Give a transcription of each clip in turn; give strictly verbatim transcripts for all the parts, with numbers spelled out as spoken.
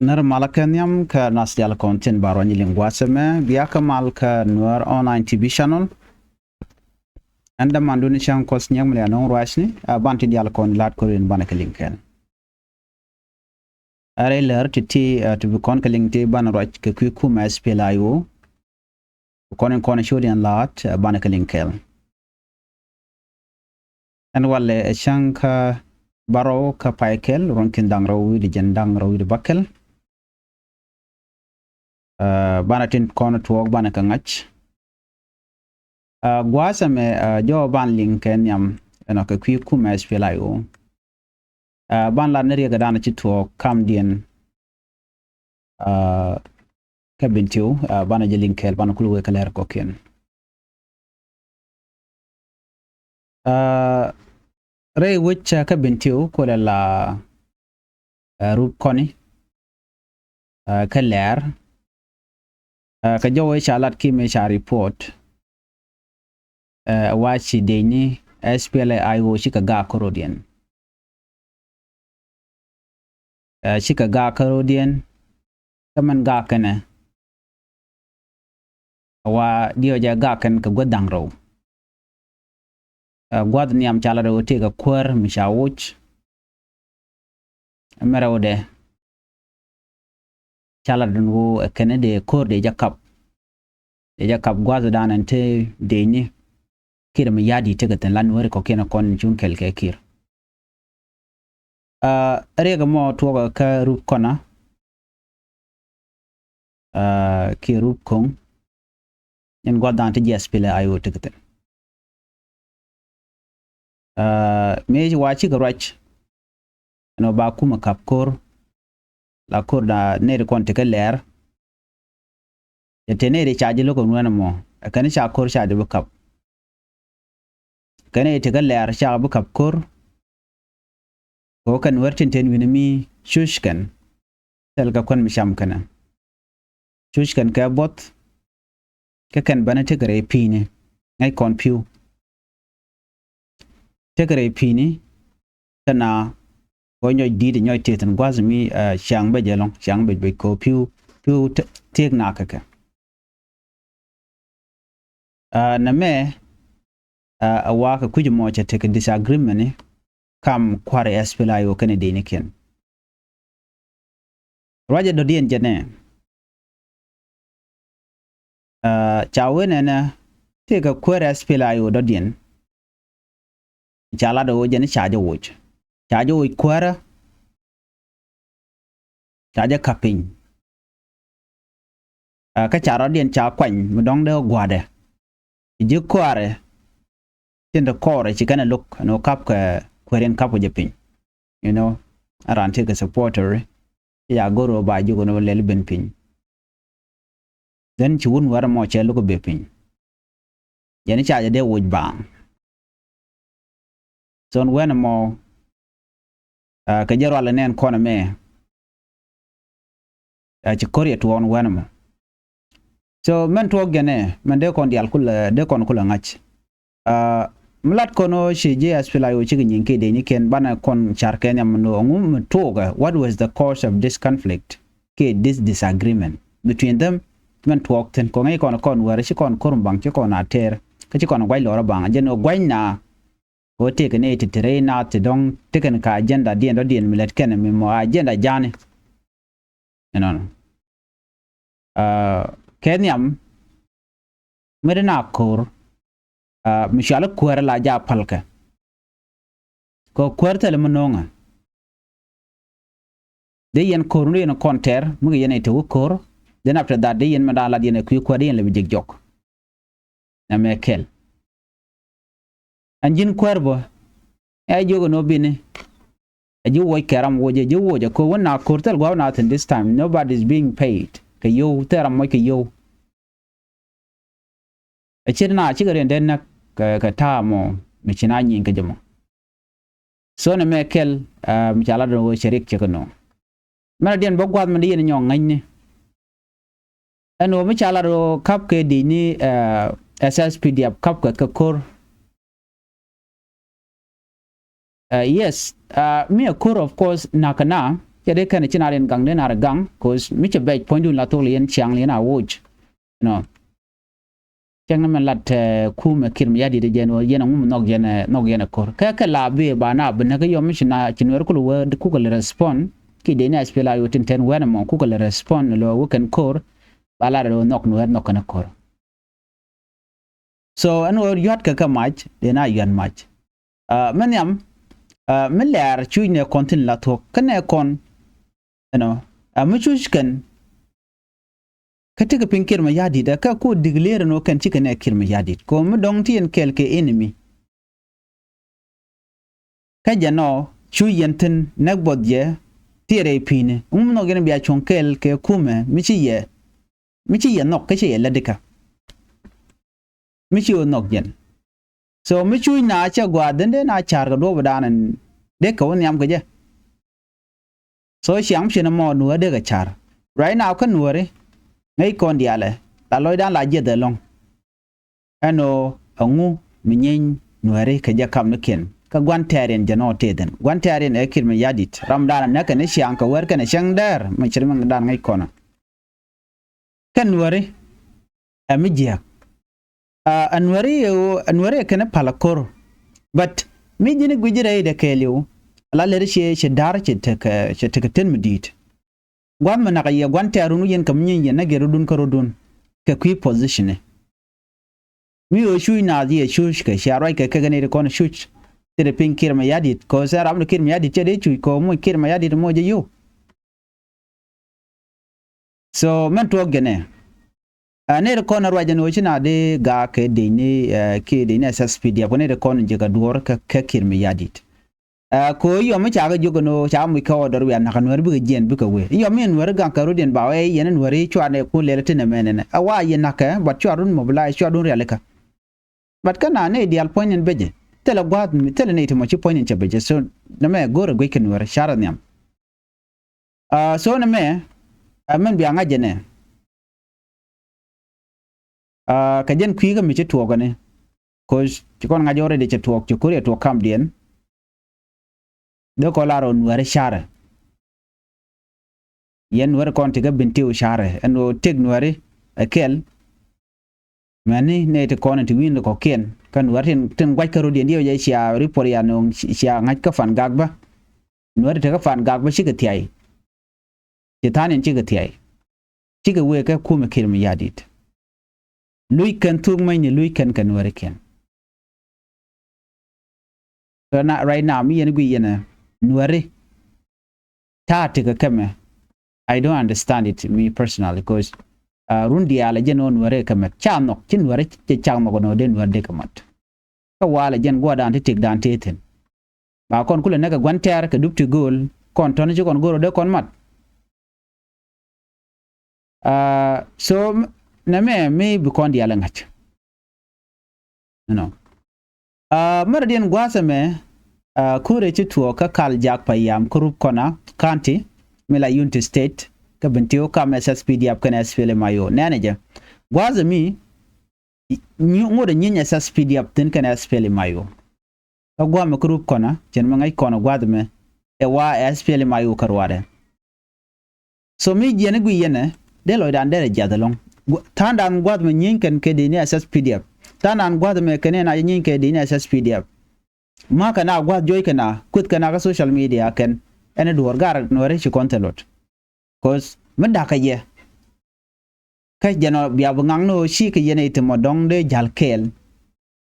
Nɛr malä kɛ nhiam kä nath diaal kɔn tin ba ruac ni liŋ gua̱a̱th ɛmɛ, bia kɛ mal kä Nuer Online T V channel. Ɛn dämandun cäŋ Kuɔth Nyiek mi lɛ nöŋ ruacni, a ban ti diaal kɔn la̱t ko̱r in banɛ kɛ liŋ kɛɛl. Ɛ rɛy lär ti ti, ɛ, ti bi kɔn kɛ liŋ ti banɛ ruac kɛ kui̱ kumɛ S P L A I O. Kɔn in kɔn cot in la̱a̱t, ɛ, banɛ kɛ liŋ kɛɛl. Ɛn walɛ ɛ cäŋ kä bärɔw kä pay kɛl, ruɔ̱n ki̱n da̱ŋ rɛw wi̱cdɛ jiɛn da̱ŋ rɛw wi̱cdɛ bäkɛl. Ɛ, banɛ tin kɔn tuɔɔk banɛ kɛ ŋa̱c. Ɛ, gua̱a̱th ɛmɛ, ɛ, jɔw ban liŋ kɛ nhiam ɛnɔ kɛ kui̱ kumɛ S P L A I O. Ɛ, ban lat ni riɛk ɛ danɔ ci tuɔɔk kamdiɛn. Ɛ, kä Bentiu, ɛ, banɛ jɛ liŋ kɛɛl, banɛ kul wee kɛ lɛr kɔkiɛn. Ɛ, rɛy wec, ɛ, kä Bentiu kulɛ la, ɛ, rup kɔni, ɛ, kä lɛr, ɛ, kɛ jɔw ɛ ca lat kiɛ mëë ca report, ɛ, wa ci dec ni S P L A I O cikɛ gaak kä rɔdiɛn. Ɛ, cikɛ gaak kä rɔdiɛn, kä mɛn gaak kɛnɛ, ɛ, wa diɔcɛ gaak kɛn kɛ guäth da̱ŋ rɛw. Ɛ, gua̱th nhiam ca lat ɣöö tëëkɛ kuäär mi ca woc. Ɛmɛ rɛwdɛ ca lat ɛn ɣöö ɛ kɛn dee ko̱r dee jɛ kap. Dee jɛ kap gua̱th dan ɛn te dee ni. Kiɛ mi ya̱di tekɛ thi̱n la Nuääri kɔkiɛn kɔn cuŋ kɛl kɛ Kiir. Ɛ, riɛk mɔ tuɔɔk kä rup kɔnä, ɛ, kiɛ rup ko̱ŋ. Ɛn gua̱th dan ti ji̱ S P L A I O tekɛ thi̱n. Ɛ, mëë ci wa cikɛ ruac ɛn ɣöö ba kumɛ kap ko̱r, la ko̱r da nɛy ti kɔn tekɛ lɛr. Cɛ te nɛy ti ca ji̱ lo̱k ɛn wɛn ɛmɔ, ɛ kɛn ca ko̱r ca ji̱ bi kap. Kɛn nɛy ti tekɛ lɛr ca bi kap ko̱r. Kɛ ɣöö kɛn wär tin ten wi̱ni mi cuc kɛn. Thil kɛ kuän mi cam kɛnɛ. Cuc kɛn kɛ buɔth. Kä kɛn bänä tekɛ rɛy pi̱i̱ni. Ŋäc kɔn pi̱w. Tekɛ rɛy pi̱i̱ni. Kä na kɛ nyɔc di̱i̱t nyɔc tëë thi̱n gua̱th mi, ɛ, ciaŋ bɛ jɛ lɔ̱ŋ, ciaŋ bɛ bɛ kɛ pi̱w, pi̱w te-, tëëk na kɛ kɛ. Ɛ, nɛmɛ, ɛ, ɛ wa kɛ kui̱c mɔ cɛ tekɛ disagreement ni kam kua̱r S P L A I O kɛnɛ dee ni kiɛn. Ruacɛ dɔ̱diɛn jɛ nɛ. Ɛ, ca wen ɛnɛ tëëkɛ kuäär S P L A I O dɔ̱diɛn. Ca lat ɣöö jɛn ca jɛ woc. Ca jɛ woc kuäärä. Ca jɛ kap piny. Ɛ, kä ca rɔ̱diɛn ca kuany mi dɔ̱ŋ dee gua̱dɛ. Ji̱ kɔaarɛ tin te kɔɔrɛ ci kɛn ɛ lo̱k ɛn ɣöö kap kɛ kuääriɛn kap kɛ jɛ piny. You know, a raan tëëkɛ supporter. Ci ca go̱r ɣöö ba ji̱ kɔn ɣöö lɛl ben piny. Then ci wun wärä mɔ cɛ lo̱k ben piny. Jɛn ca jɛ dee woc baaŋ. Thon wɛn ɛmɔ, ɛ, kɛ jɛ rual ɛnɛn kɔn ɛmɛ. Ɛ, ci ko̱r yɛ tuɔɔn wɛn ɛmɔ. So mɛn tuɔɔk jɛnɛ mɛn dee kɔn diaal kulɛ, dee kɔn kulɛ ŋa̱c. Ɛ, mi lat kɔn ɣöö ci ji̱ S P L A I O cikɛ nyiŋ kiɛ dee nyikiɛn banɛ kɔn car kɛ nhiam mi no̱o̱ŋ mi tuɔɔkɛ, what was the cause of this conflict kiɛ this disagreement between them? Mɛn tuɔɔk thi̱n kɔn ŋäc kɔn kɔn wärä ci kɔn ko̱r baŋ ci kɔn a tɛɛr kä ci kɔn gua̱c lɔrä baŋ jɛn ɣöö gua̱cna. Ɣöö tëëkɛ ni ti te rɛy naath ti dɔ̱ŋ tekɛn ka agenda diɛn dɔ̱diɛn mi lät kɛn mi mɔ agenda ja̱a̱ni. Ɛnɔnɔ. Ɛ, kɛ nhiam mi ri na ko̱r, ɛ, mi cuali kuäärä la ja̱ palkɛ. Kɛ kuäär thilɛ mi no̱o̱ŋɛ. Dee yɛn ko̱r ni yɛn kɔn tɛr mi kɛ yɛn ɛ te wä ko̱r. Then after that dee yɛn mi da̱a̱n lat yɛn ɛ kui̱ kuäär dee yɛn lɛ bi jek jɔk. Nɛmɛ kɛl. Ɛn ji̱n kuäär bä. Ɛ jiök ɛn ɣöö bini. Ɛ ji̱ woc kɛ ram woc ɛ ji̱ woc ɛ ko̱r wä na ko̱r thil gua̱a̱p na thi̱n this time. Nobody is being paid. Kɛ yio̱w thil ram moc kɛ yio̱w. Ɛ ce̱t na cikɛ riɛn dee näk kɛ, kɛ ta̱a̱ mɔ mi ci na nyiŋ kɛ jɛ mɔ. So nɛmɛ kɛl, ɛ, mi ca lat ɛn ɣöö cɛ riɛk cɛ kɛ no̱o̱ŋ. Mɛn a diɛn bä gua̱th mɛn di yɛn nyɔk ŋäcni. Ɛn ɣöö mi ca lat ɣöö ka̱p kɛ di̱cni, ɛ, S S P D F ka̱p kɛ kɛ ko̱r. Ɛ, yes, ɛ, mi ɛ ko̱r of course na̱k kɛ na. Cɛ dee kɛn ci na rin gaŋ dee na ri gaŋ, 'cause mi cɛ bɛc puɔ̱nydun la thok li yɛn ciaŋ li yɛn a woc. Nɔ. Cäŋ ni mɛn lat, eh, kumɛ Kiir Mayardit jɛn wä yɛn a ŋum nhɔk yɛn, eh, nhɔk yɛn a ko̱r. Kɛ kɛ la bi ba na bi näk yɔm mi ci na ci Nuɛr kul wä kukɛ lɛ respond. Ki dee ni SPLA-IO tin tɛn wɛn mɔ kukɛ lɛ respond lɔ wä kɛn ko̱r. Ba la rɛ wä nhɔk Nuɛr nhɔk kɛn a ko̱r. So ɛn ɣöö yua̱tkɛ kɛ mac dee na yua̱n mac. Ah, mi nhiam, ah, mi lɛɛr cuc nɛ kɔn thin la thuɔ̱k kä nɛ kɔn, you know, ah, mi cuc kɛn. Kä tekɛ piny Kiir Mayardit ɛ kä ku declare nɔ kɛn cikɛ nɛ Kiir Mayardit kɛ mi dɔ̱ŋ ti yɛn kɛɛl kɛ enemy. Kä jɛ nɔ cu yɛn thi̱n näk buɔth jɛ tiɛɛrɛ i̱ pi̱i̱ni ŋum nhɔk yɛn bia cuɔ̱ŋ kɛɛl kɛ kumɛ mi ci yɛ, mi ci yɛ nhɔk kä ci yɛ lätdikä. Mi ci wä nhɔk yɛn. So mi cuc na cɛ gua̱a̱th dhin dee na ca̱r kɛ duɔ̱ɔ̱p dan in dee kɛ wä nhiam kɛ jɛ. So ciaŋ mi ci ni mɔ Nuäär dee kɛ ca̱r. Right now kä Nuääri ŋäc kɔn diaalɛ la lɔcdan la jiɛth ɛlɔ̱ŋ. Ɛn ɣöö ɛŋu mi nyieeny Nuääri kɛ jɛ kamnikiɛn kä gua̱n tɛɛriɛn jɛ nɔ tëë thi̱n. Gua̱n tɛɛriɛn ɛ Kiir Mayardit ramdan ɛ näk kɛn i̱ ciaŋ kɛ wär kɛn i̱ cäŋ däär mi ci ri mi dan ŋäc kɔn ɛ. Kɛn Nuääri ɛ mi jiääk. Ah, ɛ Nuääri ɛ ɣöö ɛ Nuääri ɛ kɛn i̱ pal ɛ ko̱r. But mi ji̱n i̱ guic i̱ rɛy dɛ kɛɛliw. Ala lɛri ciɛ ciɛ da̱r ciɛ tekɛ ciɛ tekɛ ten mi di̱i̱t. Gua̱th mi nak a yɛ gua̱n tɛɛrun wi̱i̱ yɛn kɛ mi nyieeny yɛn nä gɛr rɔ̱dun kä rɔ̱dun kɛ kui̱ position ni. Mi ɣöö cuc naath yɛ cuc kɛ cia ruac kɛ kɛ kɛ nɛy ti kɔn cuc. Ti ti piny Kiir Mayardit kɛ ɣöö sɛ ram ni Kiir Mayardit cɛ dee cuc kɛ ɣöö muc Kiir Mayardit muc jɛ yio̱w. So mɛn tuɔɔk jɛ nɛ. Ɛ nɛy ti kɔn ruac jɛ ni ɣöö ci na dee gaak kɛ dec ni, ɛ, kiɛ dec ni SSPDF kɛ nɛy ti kɔn ji̱ kɛ duɔ̱ɔ̱r kɛ, kɛ Kiir Mayardit. Ɛ, kɛ ɣöö yɔm mi ca kɛ jiök ɛn ɣöö ca muc kä order wiaa nakä Nuääri bikɛ jiɛn bikɛ wee. Yɔm mi Nuääri gaŋ kɛ rɔ̱diɛn ba wee yɛn Nuääri cua nɛ ku lɛl ti nɛ mɛn ɛnɛ. Ɛ wa yɛ nakä, but cua run mobilize, cua run rialikä. But kä na nɛy diaal puɔ̱ny ɛn becɛ. Thilɛ gua̱a̱th mi, thilɛ nɛy ti mɔ ci puɔ̱ny ɛn cɛ becɛ. So nɛ mɛ go̱rɛ guic kɛ Nuääri, carɛ nhiam. Ah, so nɛ mɛ, ah, mɛn bia ŋa̱c jɛ nɛ. Ah, kɛ jɛn kui̱ kä mi ci tuɔɔk ɛni. 'Cause ci kɔn ŋa̱c already cɛ tuɔɔk, ci ko̱r yɛ tuɔɔk kamdiɛn. Dee kɔn lar ɣöö Nuääri carɛ. Yɛn Nuääri kɔn ti kä Bentiu carɛ. Ɛn ɣöö tëk Nuääri ɛ kɛl. Mɛni nɛy ti kɔn ti wi̱i̱ni kɔ̱kiɛn. Kä Nuääri tin, tin gua̱c kä rɔ̱diɛn diɛw jɛ cia report ya nööŋ cia ŋa̱c kä Pangak bä. Nuääri ti kä Pangak bä cikɛ thiay. Ci tha̱a̱n in cikɛ thiay. Cikɛ wëë kɛ kumɛ Kiir Mayardit. Luc kɛn thuk mɛny ni luc kɛn kɛ Nuäärikiɛn. So na, right now mi yɛn guic yɛn ɛ Nuääri. Ta̱a̱ tekɛ kɛmɛ. I don't understand it me personally, 'cause, uh, run diaal ɛ jɛn ɣöö Nuääri kɛ mɛt ca nhɔk, ci Nuääri cɛ cak nhɔk nɔ dee Nuääri dee kɛ mat. Kä walɛ jɛn guɔdan ti tëkdan tëë thi̱n. Ba kɔn kulɛ näk kɛ gua̱n tɛɛr kɛ dup ti gööl kɔn tɔ̱ni ci kɔn go̱r ɔ dee kɔn mat. Ah, so nɛ mɛ mi bi kɔn diaal ɛ ŋa̱c. You know. Ah, mɛrɛ diɛn gua̱a̱th ɛmɛ, ah, ko̱rɛ ci tuɔɔk kä Kal Jak Payam kä Rubkona County mi la Unity State kä Bentiu kam SSPDF kɛnɛ SPLM-IO. Nɛnɛ jɛ gua̱a̱th ɛmi ŋot ɛ nyiny SSPDF thi̱n kɛnɛ SPLM-IO. Kä gua̱a̱th ɛmɛ kä Rubkona cɛn mi ŋäc kɔn ɛ gua̱a̱th ɛmɛ ɛ wa SPLM-IO kä ruaadɛ. So mi jiɛn i̱ guiy yɛnɛ dee lɔcdan derɛ jiath ɛlɔ̱ŋ. Tha̱a̱ŋdan gua̱a̱th ɛmɛ nyieeny kɛn kɛ dee ni SSPDF. Tha̱a̱ŋdan gua̱a̱th ɛmɛ kɛn ɛn a nyieeny kɛ dee ni SSPDF. Ma̱a̱ kɛn a gua̱a̱th juɔc kɛn a kueth kɛn a kä social media kɛn ɛn ɛ duɔ̱ɔ̱r gar Nuääri ci kɔn thil luɔt. 'Cause mi da̱kä yɛ kä jɛn ɔ bia bi ŋaŋ ni ɣöö cikɛ yɛn ɛ i̱ ti mɔ dɔ̱ŋ dee ja̱l kɛɛl.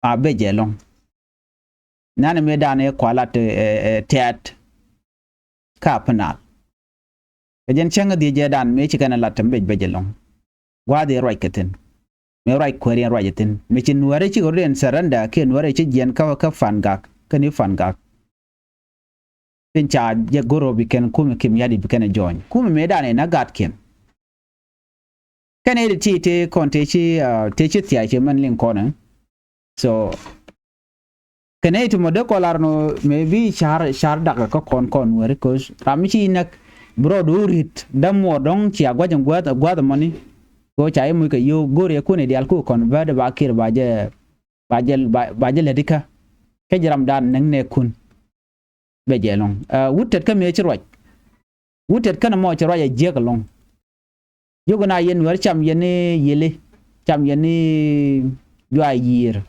A bɛ jɛ ɛlɔ̱ŋ. Nani mëë dan ëë kua lat, eh, eh, tɛ̈t. Ka Upper Nile. Kɛ jɛn cäŋ ɛ dhiec jɛ dan mëë ci kɛn ɛ lat tɛm bec bec ɛlɔ̱ŋ. Gua̱a̱th ëë ruac kɛ thi̱n. Mëë ruac kuääriɛn ruac ɛ thi̱n. Mëë ci Nuääri cikɛ rɔ̱diɛn surrender kiɛ Nuääri ci jiɛn kä, kä Pangak. Kä ni Pangak. Tin ca jɛ go̱r ɔ bi kɛn kumɛ Kiir Mayardit bi kɛn ɛ join. Kumɛ mëë dan ëë na gatkiɛn. Kɛn ɛ ti ti kɔn tëë ci, ah, tëë ci thia̱a̱c ci mɛn liŋ kɔn ɛ. So kɛn ɛ ti mɔ dee kɔn lar nɔ maybe car, car dakä kä kɔn kɔn Nuääri 'cause ram mi ci näk bi rɔɔdu rit dämuɔɔr dɔ̱ŋ cia gua̱c in gua̱th, gua̱th mɔni. Kɛ ɣöö ca i̱ muc kɛ yio̱w go̱r yɛ kun i̱ diaal ku kɔn bäädɛ ba Kiir ba jɛ, ba jɛ, ba, ba jɛ lät ikä. Kä ji̱ ramdan näk nɛɛkun. Bɛ jɛ ɛlɔ̱ŋ. Ah, wut tet kä mëë ci ruac. Wut tɛt kɛn ɛmɔ cɛ ruac a jiäk ɛlɔ̱ŋ. Jiök ɛn a yɛn Nuäär cam yɛn i̱ yiëli, cam yɛn i̱ juay yiëër.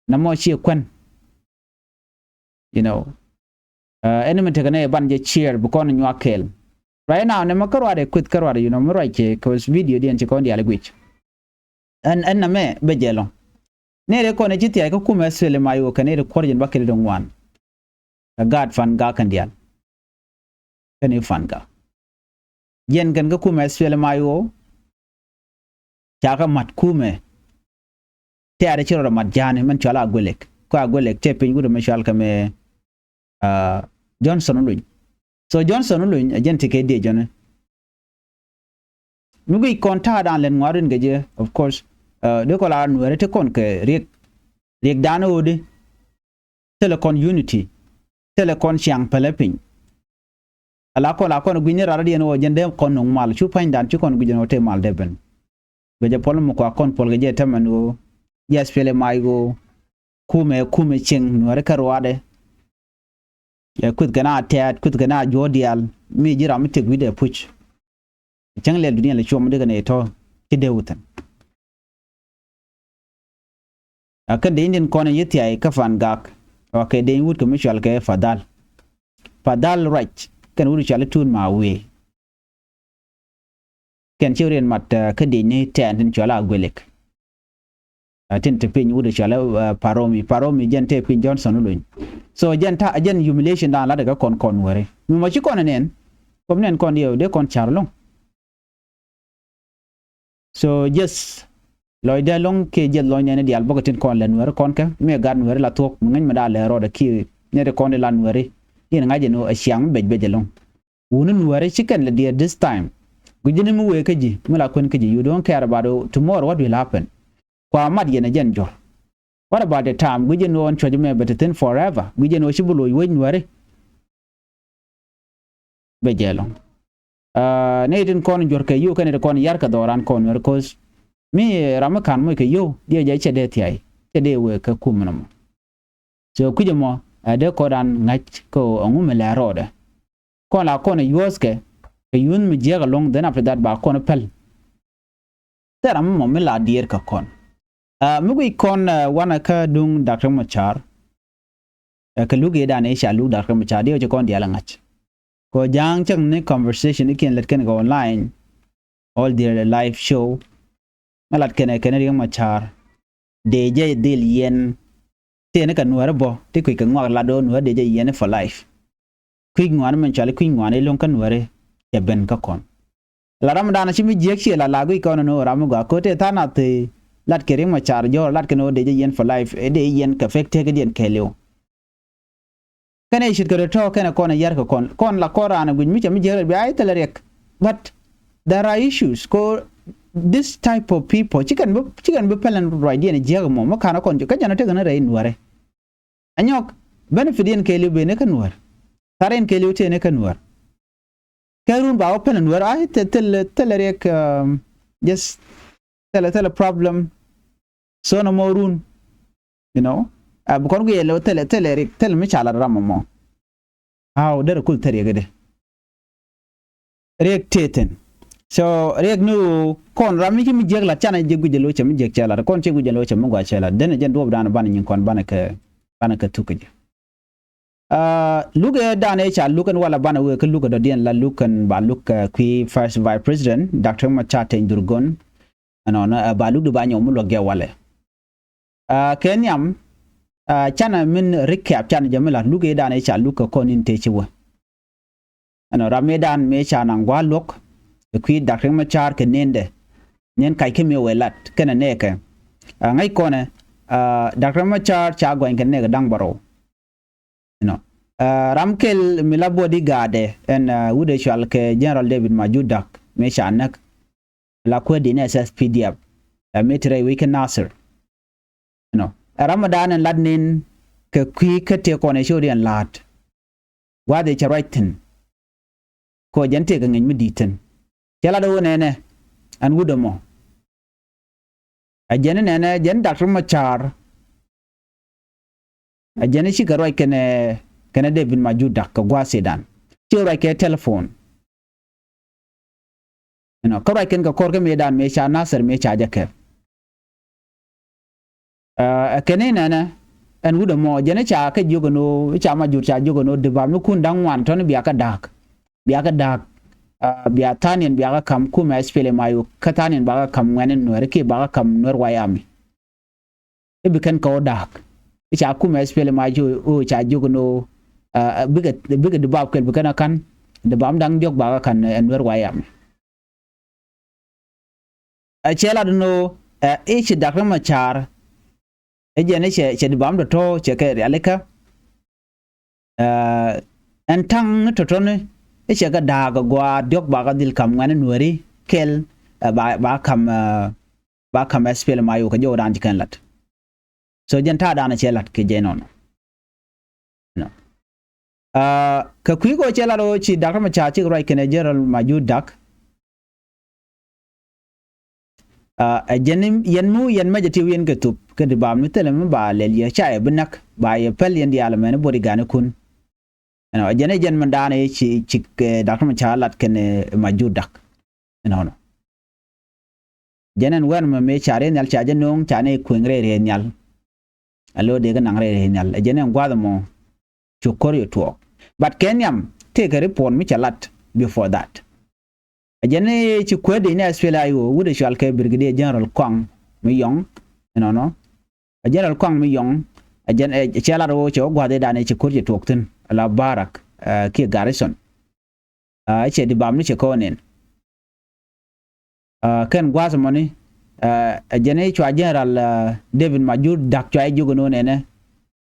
Nɛmɔ ciɛ kuän. You know. Ɛn mi tekɛ nɛ ban jɛ cheer bi kɔn nyuak kɛɛl. Right now nɛmɛ kä ruaadɛ kueth kä ruaadɛ, you know, mi ruac kɛ, 'cause video diɛn ci kɔn diaal i̱ guic. Ɛn ɛn nɛmɛ bɛ jɛ ɛlɔ̱ŋ. Nɛy rɛ kɔn ɛ ci thia̱a̱c kä kumɛ SPLM-IO kɛ nɛy rɛ kuɔr jɛn ba kɛn i̱ dɔ̱ŋ ŋuan. Kɛ gaat Fangak kɛn diaal. Kɛn i̱ Fangak. Jɛn kɛn kä kumɛ SPLM-IO. Ca kɛ mat kumɛ. Tɛ̈rɛ ci rɔ mat ja̱a̱ni mɛn cɔal Agwelek. Kä Agwelek tëë piny wut ɛmɛ cɔal kɛ mɛ, ah, Johnson Oluny. So Johnson Oluny ɛ jɛn ti kɛ diɛ jɔni. Mi guic kɔn ta̱a̱ da̱a̱n lɛn ŋua̱r in kɛ jɛ, of course, ah, dee kɔn la Nuɛɛri ti kɔn kɛ riɛk. Riɛk da̱a̱n ɣöödi. Thilɛ kɔn unity. Thilɛ kɔn ciaŋ pälɛ piny. Ala kɔn la kɔn gui̱ny ni rat rɔ̱diɛn ɣöö jɛn dee kɔn nuŋ mal, cu pa̱nydan ci kɔn gui̱c ɛn ɣöö tëë mal dee ben. Guic ɛ puɔl mi kua kɔn puɔl kɛ jɛ tämɛn ɣöö, jɛ SPLM-IO ɣöö, kumɛ, kumɛ cieŋ Nuɛɛri kä ruaadɛ. Ɛ kueth kɛn a tɛ̈t, kueth kɛn a juɔ̱ɔ̱r diaal, mi ji̱ ram mi tëk wi̱cdɛ puc. Cäŋ lɛl dunia lɛ cuɔm mi dee kɛn ɛ tɔ̱ ci dee wuthin. A kɛn dee in din kɔn in yi thiay kä Fangak. Wa kɛ dee in wut kɛ mi cual kɛ Fadhal. Fadhal ruac kɛn wut cual i̱ Tut Mawee. Kɛn ci riɛn mat, ah, kä dee ni tɛn tin cual Agwelek. Ah, tin te piny wut cual, ah, Paromi. Paromi jɛn te piny Johnson Oluny. So jɛn ta, jɛn humiliation da̱a̱n lat kɛ kɔn kɔn weri. Mi mɔ ci kɔn in nɛn. Kɔm nɛn kɔn diɛ dee kɔn car loŋ. So just lɔcdɛ ɛlɔ̱ŋ kiɛ jiɛth lɔcdɛ ni diaal bäkɛ tin kɔn lɛ Nuɛɛri kɔn kɛ mi ɛ gat Nuɛɛri la thuɔ̱k mi ŋäc mi da̱a̱ lɛ rɔɔdɛ kiɛ nɛy ti kɔn ti la Nuɛɛri. I̱ ŋa̱c ɛn ɣöö ɛ ciaŋ mi bec bec ɛlɔ̱ŋ. Wuni Nuɛɛri ci kɛn lɛ diɛɛr this time. Gui̱cni mi wëë kä ji̱ mi la kuën kä ji̱, you don't care about tomorrow what will happen. Kua mat yɛn ɛ jɛn jɔ̱r. What about the time? Gui̱cni ɣöö ɛn cuɔ̱c ɛmɛ bɛ te thi̱n forever. Gui̱cni ɣöö ci bi loc wec Nuɛɛri. Bɛ jɛ ɛlɔ̱ŋ. Ah, nɛy tin kɔn juɔ̱r kɛ yio̱w kɛn nɛy tin kɔn yar kɛ dhɔran kɔn Nuɛɛri, 'cause mi ram mi ka̱n moc kɛ yio̱w diɛ jɛ cɛ dee thiay, cɛ dee wee kɛ kum mi nɔmɔ. So kui̱c ɛmɔ ɛ dee kɔn dan ŋa̱c kɛ ɣöö ɛŋu mi lɛ rɔɔdɛ. Kɔn la kɔn ɛ yuɔ̱thkɛ kɛ yuɔ̱th mi jiäk ɛlɔ̱ŋ, then after that ba kɔn päl. Thil ram mɔ mi la diɛɛr kɛ kɔn. Ah, mi guic kɔn, ah, wanɛ kä duŋ Doctor Machar. Ɛ kɛ luk i̱ dan i̱ ca luk Doctor Machar diɛ wä ci kɔn diaal ɛ ŋa̱c. Kɛ ɣöö ja̱a̱ŋ cäŋ ni conversation i̱ kiɛn lät kɛn kɛ online. All their live show. Mɛ lat kɛn ɛ kɛn Riek Machar. Dee jɛ dhil yɛn. Tëë ni kɛ Nuɛɛri bɔ ti kui̱ kɛ ŋuak lat ɣöö Nuɛɛri dee jɛ yɛn for life. Kui̱c ŋuani mɛn cɔali kui̱c ŋuani i̱ lo̱ŋ kä Nuɛɛri cɛ ben kä kɔn. La ram dan ci mi jiäk ciɛ la la guic kɔn ni ɣöö ram mi gɔaa ko̱t tëë tha̱a̱ŋ nath lat kɛ Riek Machar jɔ̱ɔ̱r lat kɛn ɣöö dee jɛ yɛn for life, ɛ dee yɛn kɛ fek tëëkdiɛn kɛɛliw. Kɛn ɛ ce̱tkɛ rɔ tɔ̱ kɛn ɛ kɔn ɛ yar kɛ kɔn. Kɔn la kɔn raan ɛ guic mi cɛ mi jiäk rɛ bia i̱ thilɛ Riek. But there are issues ko this type of people. Ci kɛn bi, ci kɛn bi pɛlɛn ruacdiɛn jiäk mɔ. Mi ka̱n ɛ kɔn kä jɛn ɛ tekɛ ni rɛy Nuɛɛri. Anyɔk benefit yɛn kɛɛliw ben ni kä Nuɛɛr. Thar yɛn kɛɛliw tëë ni kä Nuɛɛr. Kɛ run ba wä pɛn Nuɛɛr a thil, thil, thil Riek, um, just thil, thil problem. So nɔmɔ run. You know. A bi kɔn guiɛ lɛ thil, thil Riek, thil mi ca lat ram mɔ. Aw derɛ kul thil Riek i̱di. Riek tëë thi̱n. So Riek ni ɣöö kɔn ram mi ci mi jiäk lat canɛ jɛ guic jɛ lo̱cɛ mi jiäk cɛ lat. Kɔn ci guic jɛ lo̱cɛ mi gɔaa cɛ lat. Denɛ jɛn duɔ̱ɔ̱p da̱a̱n banɛ nyin kɔn banɛ kɛ, banɛ kɛ thuk kɛ jɛ. Ah, luk ɛ da̱a̱n ɛ ca luk ɛn walɛ banɛ wëë kä luk ɛ dɔ̱diɛn la luk ɛn ba luk, ah, kui̱ First Vice President Doctor Machar Teny Dhurgon. Ɛnɔnɔ, ah, ba luk di ba nyɔk mi luɔk jɛ walɛ. Ah, kɛ nhiam, ah, canɛ min recap canɛ jɛ mi la luk ɛ da̱a̱n ɛ ca luk kɛ kɔn in tëë ci wä. Ɛnɔ ram mëëdan mëë ca naŋ gua̱a̱r luɔ̱k ɛ kui̱ Dak Riek Machar kɛ nëndɛ. Nën kac kä mëë wëë lat kɛnɛ nɛɛkɛ. Ɛ ŋäc kɔnɛ, ɛ, Dak Riek Machar ca gɔny kɛ nɛɛkɛ da̱ŋ bärɔw. Ɛnɔ, ɛ, ram kɛl mi la bodyguard ɛ ɛn, ɛ, wut ɛ cual kɛ General David Majur Dak mëë ca näk. La kuäär di̱n ɛ S S P D F ɛ mëë ti rɛy wec kä Nasir. Ɛnɔ ɛ ram mëëdan ɛn lat nën kɛ kui̱ kä tëë kɔn ɛ cio̱diɛn la̱a̱t. Gua̱a̱th ëë cɛ ruac thi̱n. Kɛ ɣöö jɛn tëëkɛ ŋi̱c mi di̱i̱t thi̱n. Cɛ lat ɣöö nɛnɛ ɛn wut ɛmɔ. Ɛ jɛn i̱ nɛnɛ jɛn Dak Riek Machar. Ɛ jɛn i̱ cikɛ ruac kɛnɛ, kɛnɛ David Majur Dak kɛ gua̱a̱th ëëdan. Cikɛ ruac kɛ telephone. Ɛnɔ kä ruac kɛn kɛ kɔr kä mëëdan mëë ca Nasir mëë ca jɛ kɛp. Ɛ kɛn inɛnɛ ɛn wut ɛmɔ jɛn i̱ ca kɛ jiök ɛn ɣöö i̱ ca Majur ca jiök ɛn ɣöö dibap mi kun da̱ŋ ŋuan tɔ̱ni bia kɛ da̱a̱k. Bia kɛ da̱a̱k. Bia tha̱a̱niɛn bia kɛ ka̱m kumɛ SPLM-IO kä tha̱a̱niɛn ba kɛ ka̱m ŋuɛ̈ni Nuɛ̈ri kiɛ ba kɛ ka̱m Nuɛ̈r White Army. I̱ bi kɛn kɛ wä da̱a̱k i̱ ca kumɛ SPLM-IO ca jiök ɛn ɣöö bikɛ bikɛ dibap kɛl bi kɛn ɛ ka̱n dibap da̱ŋ diɔ̱k ba kɛ ka̱n ɛ Nuɛ̈r White Army. Ɛ cɛ lat ɛn ɣöö ɛ i̱ ci Dak Riɛk Macar. Ɛ jɛn i̱ cɛ cɛ dibap tɔ̱tɔ̱ cɛ kɛ rialikä. Ɛn ta̱ŋ ni tɔ̱tɔ̱ni i̱ cɛ kɛ da̱a̱k ɛ gua̱a̱r diɔ̱k ba kɛ dhil ka̱m ŋuɛ̈ni Nuɛ̈ri kɛl. Ba ba ka̱m ba ka̱m SPLM-IO kɛ jɔwdan ci kɛn lat. So jɛn ta̱a̱dan cɛ lat kɛ jɛ nɔnɔ. Kɛ kui̱ kɔ cɛ lat ɣöö ci Dak Riɛk Macar cikɛ ruac kɛnɛ General Majur Dak. Ɛ jɛn yɛn mi wä yɛn mɛcɛ ti wä yɛn kɛ thop kɛ dibap mi thilɛ mi ba lɛl yɛ ca yɛ bi näk ba yɛ päl yɛn diaal mɛn i̱ bo̱t i̱ ga̱nikun. Ɛnɔ ɛ jɛn ɛ jɛn mɛn daanɛ ci ci Dak Riɛk Macar lat kɛnɛ Majur Dak. Ɛnɔnɔ jɛn ɛn wɛn mɛ mëë ca riɛth nhial ca jɛ no̱o̱ŋ ca nɛ kueŋ rɛy riɛth nhial. A lo̱o̱ dee kɛ naŋ rɛy riɛth nhial ɛ jɛn ɛn gua̱a̱th ɛmɔ. Cu ko̱r yɛ tuɔɔk but kɛ nhiam tëëkɛ report mi cɛ lat before that. Ɛ jɛn i̱ ci kueet dee ni SPLA-IO wut ɛ cual kɛ Brigadier General Kuaŋ mi yɔŋ. Ɛnɔnɔ ɛ General Kuaŋ mi yɔŋ. Ɛ jɛn ɛ cɛ lat ɣöö cɛ wä gua̱a̱th i̱ da̱a̱n i̱ ci ko̱r cɛ tuɔɔk thi̱n ala barak kiɛ garrison. Ɛ cɛ dibap ni cɛ kɔn in. Kɛn gua̱a̱th mɔni ɛ jɛn i̱ cua General David Majur Dak cua i̱ jiök ɛn ɣöö nɛnɛ.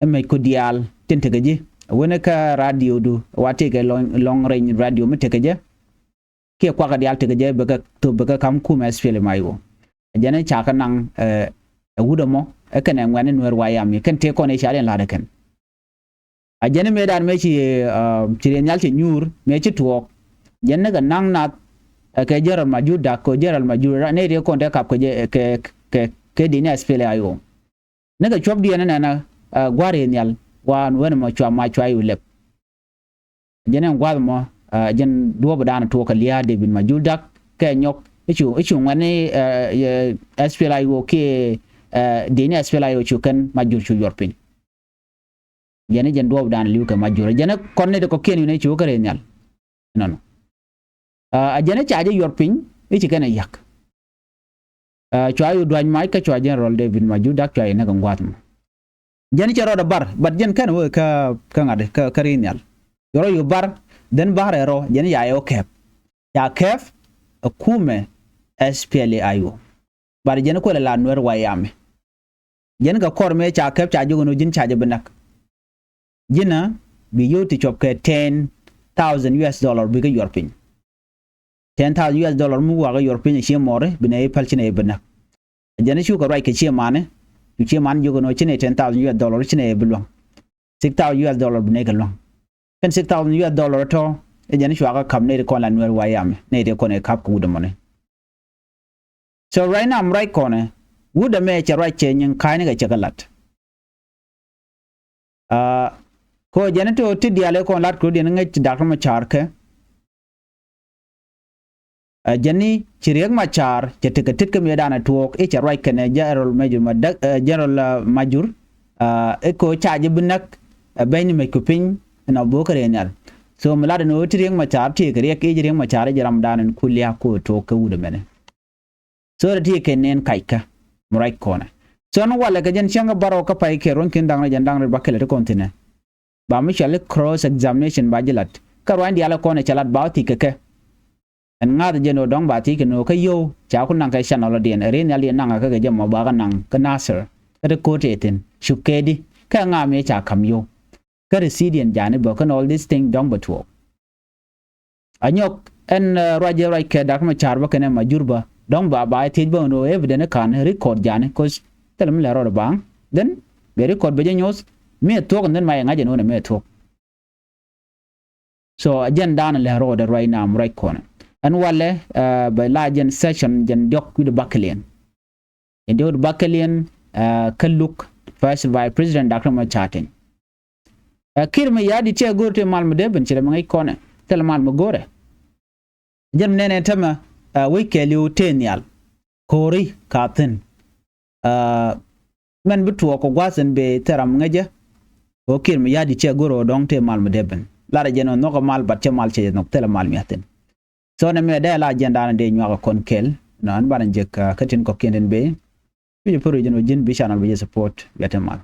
Ɛ mec ku diaal tin tekɛ ji̱ ɛ wen ikä radiodu wa tëëkɛ long range radio mi tekɛ jɛ. Kiɛ kuakä diaal tekɛ jɛ bɛ kɛ thop bɛ kɛ ka̱m kumɛ SPLM-IO. Ɛ jɛn i̱ ca kɛ naŋ ɛ wut ɛmɔ ɛ kɛnɛ ŋuɛ̈ni Nuɛ̈r White Army kɛn tëë kɔn i̱ ca liɛn la̱t ɛ kɛn. A jɛn mëëdan mëë ci ci riɛth nhial ci nyuur mëë ci tuɔɔk. Jɛn ni kɛ naŋ nath kɛ General Majur Dak kɛ General Majur nɛy ti kɔn te kap kɛ kɛ kɛ kɛ dini SPLA-IO. Ni kɛ cuɔp diɛn nɛnɛ gua̱r riɛth nhial waan wen mɔ cua mac cua i̱ lɛp. Jɛn ɛn gua̱th mɔ jɛn duɔ̱ɔ̱p dan tuɔɔk kɛ lia̱a̱ David Majur Dak kɛ nyɔk i̱ cu i̱ cu ŋuɛ̈tni SPLA-IO kiɛ dini SPLA-IO cu kɛn Majur cu yuɔr piny. Jɛn i̱ jɛn duɔ̱ɔ̱p dan li̱w kɛ Majur jɛn i̱ kɔn ni ti kɔ̱kiɛn wi̱n i̱ cu kä rɛy nhial. Nɔnɔ a jɛn i̱ ca jɛ yuɔr piny i̱ ci kɛn ɛ ya̱k. Cua i̱ dua̱c mac kä cua General David Majur Dak cua i̱ näk in gua̱a̱th mɔ. Jɛn cɛ rɔɔdɛ bar but jɛn kɛn wee kä kä ŋa̱t kä kä ri̱i̱n nhial. Cɛ rɔ yo̱ bar then bar ɛ rɔ jɛn ca yɛ wä kɛp. Ca kɛp ɛ kumɛ SPLA-IO. But jɛn kuɛlɛ la Nuɛr White Army. Jɛn kɛ kɔr mëë ca kɛp ca jiök ɛn ɣöö ji̱n ca jɛ bi näk. Ji̱n ɛ bi yio̱w ti cuɔp kɛ ten thousand US dollar bikɛ yuɔr piny. Ten thousand US dollar mi wakä yuɔr piny a cie mɔri bi nɛ i̱ päl ci nɛ i̱ bi näk. Jɛn i̱ cukɛ ruac kɛ cie mani. Cu cie mani jiök ɛn ɣöö ci nɛ ten thousand US dollar ci nɛ i̱ bi luäŋ. Six thousand US dollar bi nɛ kɛ luäŋ. Kɛn six thousand US dollar tɔ i̱ jɛn i̱ cuakä ka̱p nɛ i̱ kɔn la Nuɛr White Army nɛ i̱ kɔn i̱ ka̱p kɛ wut ɛmɔni. So right now mi ruac kɔnɛ wut ɛmɛ cɛ ruac cɛ nyin ka̱a̱cni kɛ cɛ kɛ la̱t. Aa, kɔ jɛn i̱ ti ɣöö ti diaal i̱ kɔn la̱t kɛ rɔ̱diɛn i̱ ŋäc Dak Riɛk Macar kɛ. Aa, jɛn i̱ ci Riɛk Macar cɛ tekɛ tet kä mëëdan ɛ tuɔɔk i̱ cɛ ruac kɛnɛ General Major ma Dak, aa, General, aa, Majur. Aa, i̱ kɛ ɣöö ca jɛ bi näk ɛ bɛ̈ny ni mec kɛ piny ɛn ɔ bo̱o̱k kä rɛy nhial. So mi lat ɛn ɣöö ti Riɛk Macar ti kɛ riɛk i̱ ji̱ Riɛk Macar i̱ ji̱ ramdan ɛn ku lia̱a̱ ku ɛ tuɔɔk kä wut ɛmɛnɛ. So rɛ ti kɛ nɛn kac kä mi ruac kɔnɛ. So ni walɛ kɛ jɛn cäŋ kä bärɔw kä pay kɛ ruɔ̱n ki̱n da̱ŋ rɛ jɛn da̱ŋ rɛ ba kɛlɛ ti kɔn thi̱nɛ. Ba mi cɔal i̱ cross examination ba ji̱ lat kä ruany diaal kɔnɛ cɛ lat ba wä thi̱k kɛ kɛ. Ɛn ŋa̱th jɛn ɣöö dɔ̱ŋ ba thi̱k kɛ ni ɣöö kä yio̱w ca ku naŋ kɛ channel diɛn ɛ ri̱n nhial diɛn naŋ kä kɛ jɛ mɔ ba kä naŋ kä Nasir kä ti ko̱o̱t tëë thi̱n cuk kɛɛdi kä ŋa̱ mi ca ka̱m yio̱w. Kä receipt diɛn jani bä kɛn all this thing dɔ̱ŋ bɛ tuɔɔk. Anyɔk ɛn, aa, ruac jɛ ruac kɛ Dak Macar bä kɛnɛ Majur bä dɔ̱ŋ ba ba thiec bä ɛn ɣöö evidence ka̱n record jani cause thilɛ mi lɛ rɔɔd baŋ. Then bɛ record bɛ jɛ nyuɔth mi ɛ thuɔ̱k and then ma yɛ ŋa̱c ɛn ɣöö nɛ mi ɛ thuɔ̱k. So jɛn da̱a̱n lɛ rɔɔdɛ ruac naam ruac kɔnɛ ɛn walɛ, aa, bɛ la jɛn session jɛn diɔ̱k wi̱cdɛ bakɛliɛn. Jɛn diɔ̱k wi̱cdɛ bakɛliɛn, aa, kä luk First Vice President Dak Riɛk Macar Teny. Ɛ Kiir Mayardit cɛ go̱o̱r ti mal mi dee ben ci rɛ mi ŋäc kɔnɛ thilɛ mal mi go̱o̱rɛ. Jɛn mi nɛnɛ tämɛ Ɛ wec kɛɛliw tëë nhial ko̱ri ka thi̱n. Ɛ mɛn bi tuɔɔk kɛ gua̱a̱th in bëë thil ram ŋäcä. Ɣöö Kiir mi ya̱a̱ di cɛ go̱r ɣöö dɔ̱ŋ tëë mal mi dee ben. Lar ɛ jɛn ɣöö nhɔkɛ mal, but cɛ mal cɛ jɛ nhɔk, thilɛ mal mi a thi̱n. So nɛ mɛ dee la agenda ni dee nyuak ɛ kɔn kɛɛl. Nɔ ɛn banɛ jek kä tin kɔ̱kiɛn tin bëë. Wi̱cɛ pär wi̱cɛ jɛn ɣöö ji̱n bi channel bi jɛ support, bia te mal.